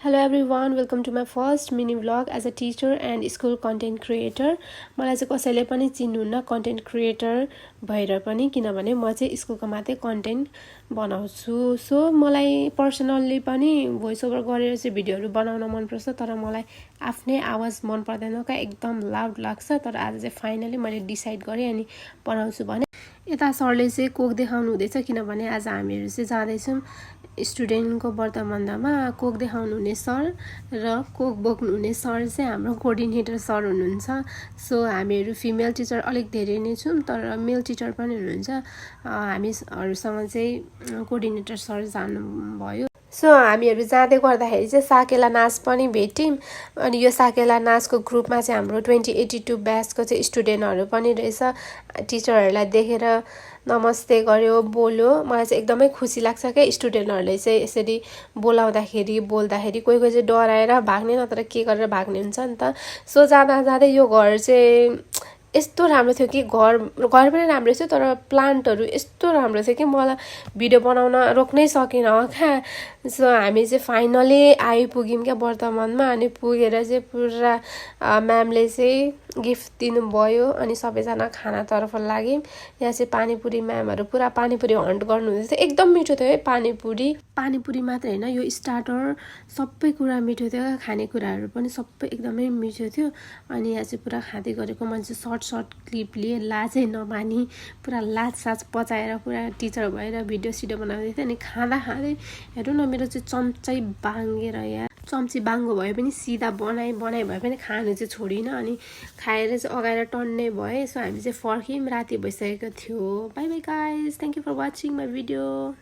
Hello everyone, welcome to my first mini vlog as a teacher and school content creator. मलाई चाहिँ कसैले पनि चिन्नुहुन्न content creator भएर पनि किनभने म चाहिँ स्कुलको मात्रै कन्टेन्ट बनाउँछु. सो मलाई पर्सनल्ली पनि भोइस ओभर गरेर चाहिँ भिडियोहरू बनाउन मन पर्छ तर मलाई आफ्नै आवाज मन पर्दैन का एकदम लाउड लाग्छ. तर आज चाहिँ फाइनली मैले डिसाइड गरे अनि बनाउँछु भने यता सरले चाहिँ कोक देखाउनु हुँदैछ किनभने आज हामीहरू चाहिँ जाँदैछौँ स्टुडेन्टको वर्तमानमा कोक देखाउनु हुने सर र कोक बोक्नु हुने सर चाहिँ हाम्रो कोअर्डिनेटर सर हुनुहुन्छ. सो हामीहरू फिमेल टिचर अलिक धेरै नै छौँ तर मेल टिचर पनि हुनुहुन्छ. हामीहरूसँग चाहिँ कोअर्डिनेटर सर जानुभयो. सो हामीहरू जाँदै गर्दाखेरि चाहिँ साकेला नाच पनि भेट्यौँ अनि यो साकेला नाचको ग्रुपमा चाहिँ हाम्रो 2082 ब्याचको चाहिँ स्टुडेन्टहरू पनि रहेछ. टिचरहरूलाई देखेर नमस्ते गर्यो बोल्यो. मलाई चाहिँ एकदमै खुसी लाग्छ क्या स्टुडेन्टहरूले चाहिँ यसरी बोल्दाखेरि कोही चाहिँ डराएर भाग्ने नत्र के गरेर भाग्ने हुन्छ नि त. सो जाँदै यो घर चाहिँ यस्तो राम्रो थियो कि घर पनि राम्रो थियो तर प्लान्टहरू यस्तो राम्रो थियो कि मलाई भिडियो बनाउन रोक्नै सकिनँ क्या. सो हामी चाहिँ फाइनली आइपुग्यौँ क्या वर्तमानमा. अनि पुगेर चाहिँ पुरा म्यामले चाहिँ गिफ्ट दिनुभयो अनि सबैजना खानातर्फ लाग्यौँ. यहाँ चाहिँ पानीपुरी म्यामहरू पुरा पानीपुरी हन्ट गर्नुहुँदै थियो. एकदम मिठो थियो है पानीपुरी मात्र होइन यो स्टार्टर सबै कुरा मिठो थियो. खानेकुराहरू पनि सबै एकदमै मिठो थियो. अनि यहाँ चाहिँ पुरा खाँदै गरेको मान्छे सर्ट क्लिप लिए लाजै नमानी पुरा लाज पचाएर पुरा टिचर भएर भिडियो सिडियो बनाउँदै थियो. अनि खाँदै हेर्नु न मेरो चाहिँ चम्चै बाङ्गेर यहाँ चम्ची बाङ्गो भए पनि सिधा बनाइ भए पनि खानु चाहिँ छोडिनँ. अनि खाएर चाहिँ अगाएर टन्नै भएँ. सो हामी चाहिँ फर्क्यौँ राति भइसकेको थियो. Bye bye guys, thank you for watching my video.